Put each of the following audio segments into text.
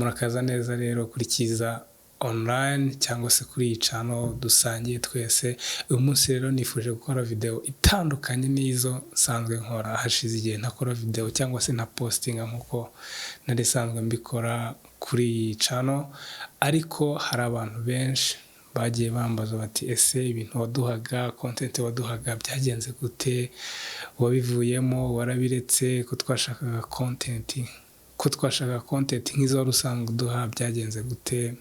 Murakaza neza rero kuri Cyiza Online cyangwa se kuri iyi channel dusangiye twese. Uyu munsi rero nifuje gukora video itandukanye n'izo nsanzwe nkora. Hashize igihe ntakora video cyangwa se nta postinga nk'uko nari nsanzwe mbikora kuri iyi channel, ariko hari abantu benshi bagiye bambaza bati: "Ese ibintu waduhaga, content waduhaga, byagenze gute? Wabivuyemo? Warabiretse? Ko twashakaga content nk'izo wari usanzwe uduha, byagenze gute?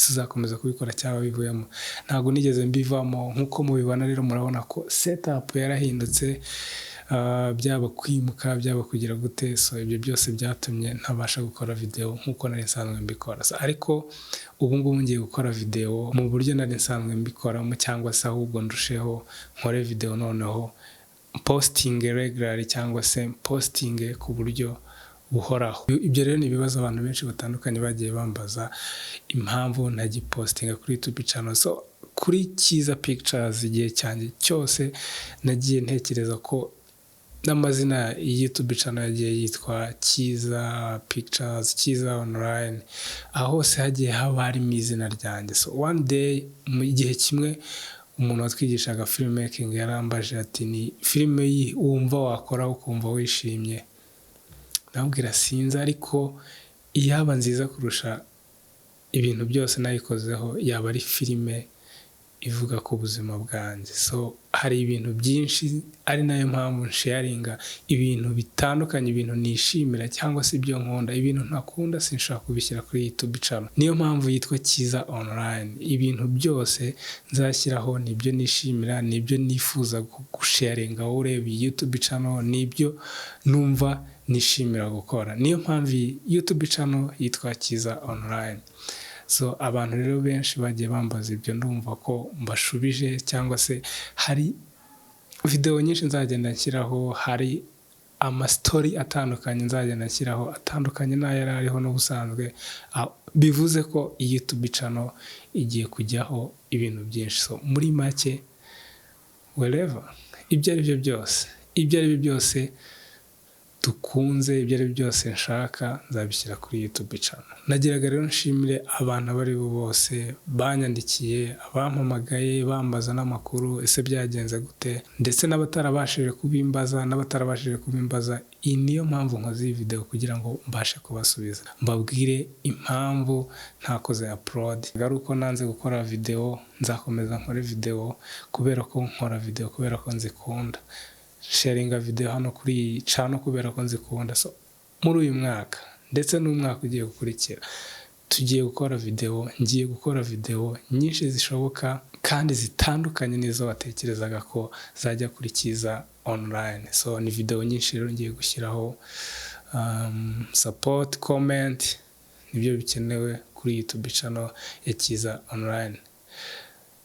Tuzakomeza kubikora cyangwa bivuyemo?" Ntabwo nigeze mbivamo. Nk'uko mubibona rero, murabona ko setup yarahindutse, byaba kwimuka, byaba kugira gute. So ibyo byose byatumye ntabasha gukora video nk'uko nari nsanzwe mbikora. So, ariko ubu ngubu ngiye gukora video mu buryo nari nsanzwe mbikoramo, cyangwa se ahubwo ndusheho nkore video noneho posting regularly cyangwa se posting ku buryo buhoraho. Ibyo rero ni ibibazo abantu benshi batandukanye bagiye bambaza, impamvu ntagipostinga kuri YouTube channel. So kuri Cyiza Pictures, igihe cyanjye cyose nagiye ntekereza ko n'amazina ya YouTube channel yagiye yitwa Cyiza Pictures, Cyiza Online, aho hose hagiye haba harimo izina ryanjye. So one day, mu gihe kimwe, umuntu watwigishaga filmmaking yarambaje ati: "Ni filime wumva wakora ukumva wishimye?" Ndamubwira: "Sinzi, ariko iyaba nziza kurusha ibintu byose nayikozeho yaba ari filime ivuga ku buzima bwanjye." So hari ibintu byinshi, ari nayo mpamvu nsharinga ibintu bitandukanye, ibintu nishimira cyangwa se ibyo nkunda. Ibintu ntakunda sinshobora kubishyira kuri YouTube channel. Niyo mpamvu yitwa Cyiza Online. Ibintu byose nzashyiraho nibyo nishimira, nibyo nifuza gusharinga wowe ureba iyi YouTube channel, nibyo numva nishimira gukora. Niyo mpamvu iyi YouTube channel yitwa Cyiza Online. So abantu rero benshi bagiye bambaza ibyo, ndumva ko mbashubije, cyangwa se hari videwo nyinshi nzagenda nshyiraho, hari amastori atandukanye nzagenda nshyiraho atandukanye n'ayo yari ariho n'ubusanzwe. Bivuze ko iyi YouTube channel igiye kujyaho ibintu byinshi. So muri make, wherever, ibyo ari byo byose dukunze, ibyo ari byo byose nshaka, nzabishyira kuri YouTube channel. Nagiraga rero nshimire abantu abo ari bo bose banyandikiye, abampamagaye bambaza n'amakuru, ese byagenze gute, ndetse n'abatarabashije kubimbaza. Iyi niyo mpamvu nkoze iyi video, kugira ngo mbashe kubasubiza, mbabwire impamvu ntakoze upload. Ari uko nanze gukora video. Nzakomeza nkore video kubera ko nkora video kubera ko nzikunda, sharinga video hano kuri iyi channel kubera ko nzikunda. So muri uyu mwaka ndetse n'umwaka ugiye gukurikira tugiye gukora video, ngiye gukora video nyinshi zishoboka kandi zitandukanye n'izo watekerezaga ko zajya kuri Cyiza Online. So ni video nyinshi rero ngiye gushyiraho. Support, comment, nibyo bikenewe kuri YouTube channel ya Cyiza Online.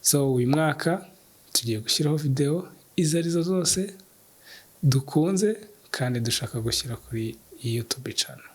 So uyu mwaka tugiye gushyiraho video izo arizo zose dukunze kandi dushaka gushyira kuri YouTube channel.